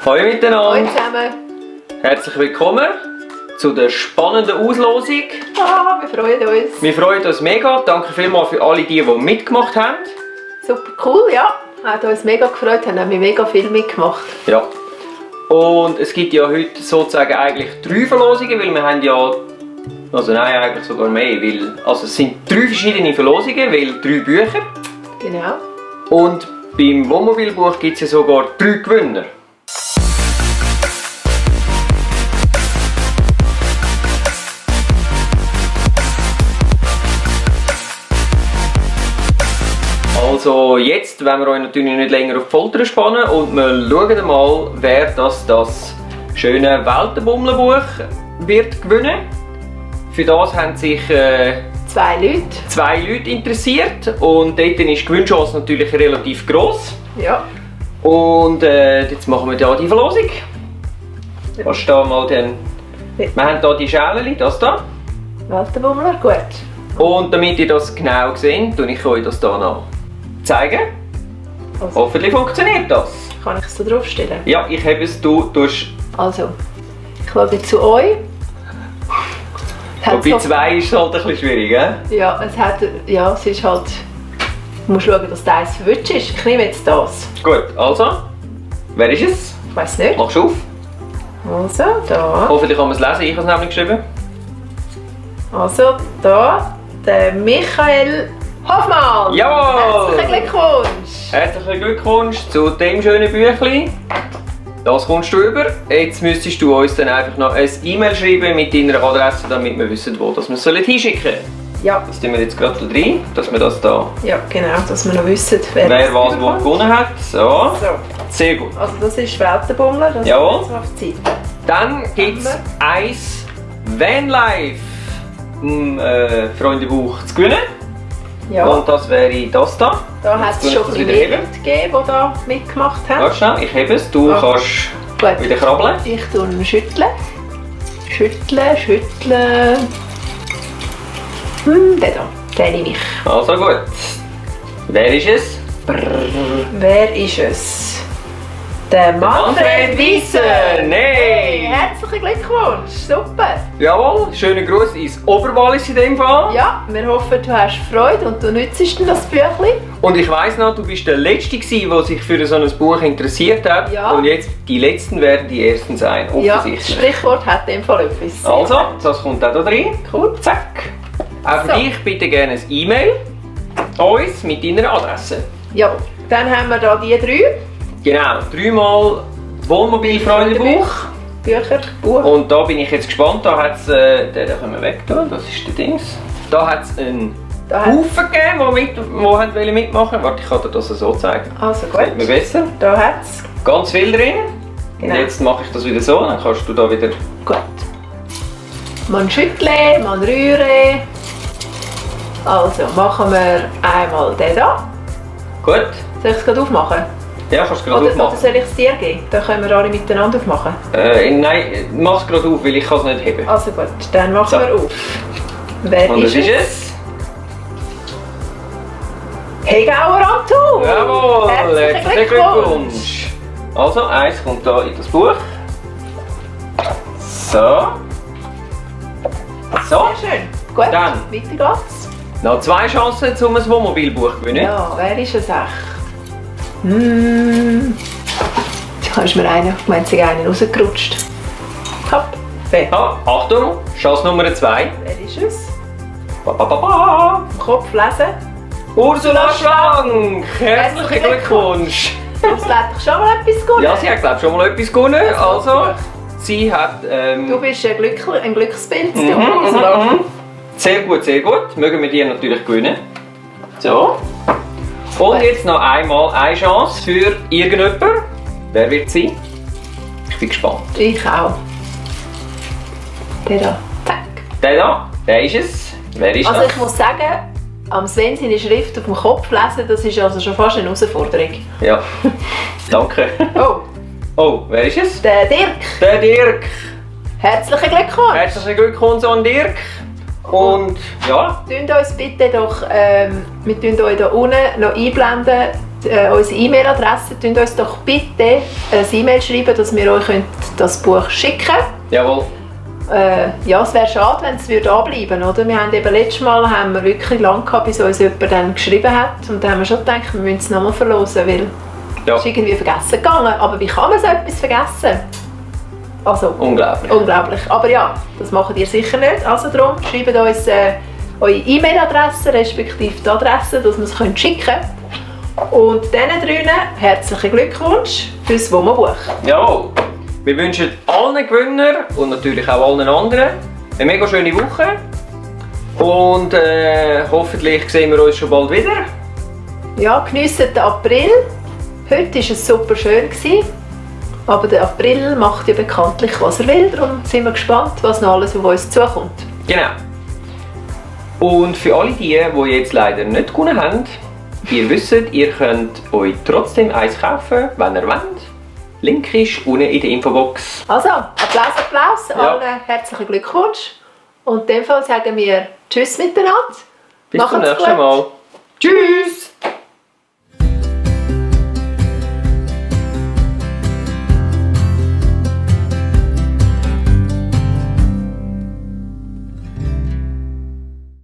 Hallo miteinander. Hallo zusammen. Herzlich willkommen zu der spannenden Auslosung. Ah, wir freuen uns. Wir freuen uns mega. Danke vielmals für alle, die mitgemacht haben. Super cool, ja. Hat uns mega gefreut, haben wir mega viel mitgemacht. Ja. Und es gibt ja heute sozusagen eigentlich 3 Verlosungen, weil wir haben ja... Also nein, eigentlich sogar mehr, weil... Also es sind 3 verschiedene Verlosungen, weil 3 Bücher. Genau. Und beim Wohnmobilbuch gibt es ja sogar 3 Gewinner. Also jetzt wollen wir euch natürlich nicht länger auf die Folter spannen und wir schauen mal, wer das schöne Weltenbummlerbuch wird gewinnen. Für das haben sich 2 Leute interessiert und dort ist die Gewinnchance natürlich relativ gross. Ja. Und jetzt machen wir hier die Verlosung. Was da mal denn? Wir haben hier die Schälchen, das da. Weltenbummler, gut. Und damit ihr das genau seht, tue ich euch das hier noch zeigen. Also, Hoffentlich funktioniert das. kann ich es da draufstellen? Ja, ich habe es, du tust. Also, ich schaue zu euch. Und bei 2 ist es halt ein bisschen schwierig, gell? Ja, es ist halt... Du musst schauen, dass das verwünscht ist. Ich nehme jetzt das. Gut, also. Wer ist es? Ich weiss nicht. Machst du auf. Also, da. Hoffentlich kann man es lesen, ich habe es nämlich geschrieben. Also, da. Der Michael Hoffmann. Jawohl! Herzlichen Glückwunsch. Herzlichen Glückwunsch zu dem schönen Büchlein. Das kommst du über. Jetzt müsstest du uns dann einfach noch ein E-Mail schreiben mit deiner Adresse, damit wir wissen, wo das wir hinschicken sollen. Ja. Das tun wir jetzt gerade rein, dass wir das da... Ja, genau, dass wir noch wissen, wer was wo gewonnen hat. So. So, Sehr gut. also das ist Weltenbummler, das Jawohl. ist jetzt auf die Seite. Dann gibt es ein Vanlife Freundebuch zu gewinnen. Ja, Und das wäre das da. da hat Jetzt es tue schon ich ein das bisschen wieder mehr Leute gegeben, die da mitgemacht haben. Warte schnell, ich hebe es. Du Ah. kannst Gut. wieder krabbeln. Ich tue ihn schütteln. Schütteln. Den da, den nehme ich. Also gut. Wer ist es? Wer ist es? Der Manfred Wiesen! Nein! Herzlichen Glückwunsch, super! Jawohl, schönen Gruß ins Oberwallis in dem Fall. Ja, wir hoffen, du hast Freude und du nützt das Büchlein. Und ich weiss noch, du bist der Letzte gewesen, der sich für so ein Buch interessiert hat. Ja. Und jetzt, die Letzten werden die Ersten sein, Ja, das offensichtlich. Sprichwort hat in dem Fall etwas. Also, das kommt auch da drin. Cool. Zack. Auch für So. dich bitte gerne ein E-Mail an uns mit deiner Adresse. Ja, dann haben wir da die 3 Genau, 3-mal Wohnmobilfreundebuch. Bücher, Buch. Und da bin ich jetzt gespannt, da hat es, den können wir weg tun, das ist der Dings. Da hat es einen Da hat- Haufen gegeben, die mitmachen wollten. Warte, ich kann dir das so zeigen. Also Das wird mir gut, besser. da hat es. Ganz viel drin. Genau. Und jetzt mache ich das wieder so, dann kannst du da wieder... Gut. Man schüttle, man rühre. Also machen wir einmal den da. Gut. Soll ich es gerade aufmachen? Ja, kannst du gerade Oder aufmachen. soll ich es dir geben? Dann können wir alle miteinander aufmachen. Nein, mach es gerade auf, weil ich kann es nicht heben. Also gut, dann machen So. wir auf. Wer Und das ist ist es? es. Hegauer Anton! Jawohl, Herzlichen herzlichen Glückwunsch. Also, eins kommt da in das Buch. So. So. Sehr schön. Gut, Dann. weiter geht's. Noch 2 Chancen, um ein Wohnmobilbuch zu gewinnen. Ja, wer ist es echt? Jetzt hast du mir einen, ich meine, es ist einen rausgerutscht. Hopp, wer? Ja, Achtung, Chance Nummer 2. Wer ist es? Ba, ba, ba, ba. Im Kopf lesen. Ursula Schwank! Herzlichen Glückwunsch! Das hat doch schon mal etwas gewonnen. Ja, sie hat glaube ich schon mal etwas gewonnen. Also, Also, sie hat... Du bist ein Glücksbild, du, Mhm, Ursula. mhm. Sehr gut, sehr gut. Mögen wir die natürlich gewinnen. So. Und jetzt noch einmal eine Chance für irgendjemanden. Wer wird es sein? Ich bin gespannt. Ich auch. Der da. Zack. Der da, der ist es. Wer ist Also das? ich muss sagen, am Sven seine Schrift auf dem Kopf lesen, das ist also schon fast eine Herausforderung. Ja. Danke. Oh, Oh, wer ist es? der Dirk. Der Dirk. Herzlichen Glückwunsch. Herzlichen Glückwunsch an Dirk. Und ja, Tönt uns bitte doch, wir tun euch hier unten noch einblenden, unsere E-Mail-Adresse. Schreibt uns doch bitte ein E-Mail schreiben, dass wir euch das Buch schicken können. Jawohl. Ja, es wäre schade, wenn es anbleiben würde. Wir haben eben letztes Mal wirklich lange gehabt, bis uns jemand dann geschrieben hat. Und dann haben wir schon gedacht, wir müssen es nochmal verlosen, weil es ist irgendwie vergessen gegangen. Aber wie kann man so etwas vergessen? Also, unglaublich. Unglaublich. Aber ja, das macht ihr sicher nicht. Also darum, schreibt uns eure E-Mail-Adresse, respektive die Adresse, dass wir es schicken können. Und diesen drei herzlichen Glückwunsch fürs Wommerbuch. Jawohl. Wir wünschen allen Gewinnern und natürlich auch allen anderen eine mega schöne Woche. Und hoffentlich sehen wir uns schon bald wieder. Ja, geniessen den April. Heute war es super schön. Aber der April macht ja bekanntlich, was er will. Darum sind wir gespannt, was noch alles auf uns zukommt. Genau. Und für alle die jetzt leider nicht gewonnen haben, ihr wisst, ihr könnt euch trotzdem eins kaufen, wenn ihr wollt. Link ist unten in der Infobox. Also, Applaus, Ja. allen herzlichen Glückwunsch. Und in dem Fall sagen wir Tschüss miteinander. Bis zum nächsten Mal. Tschüss!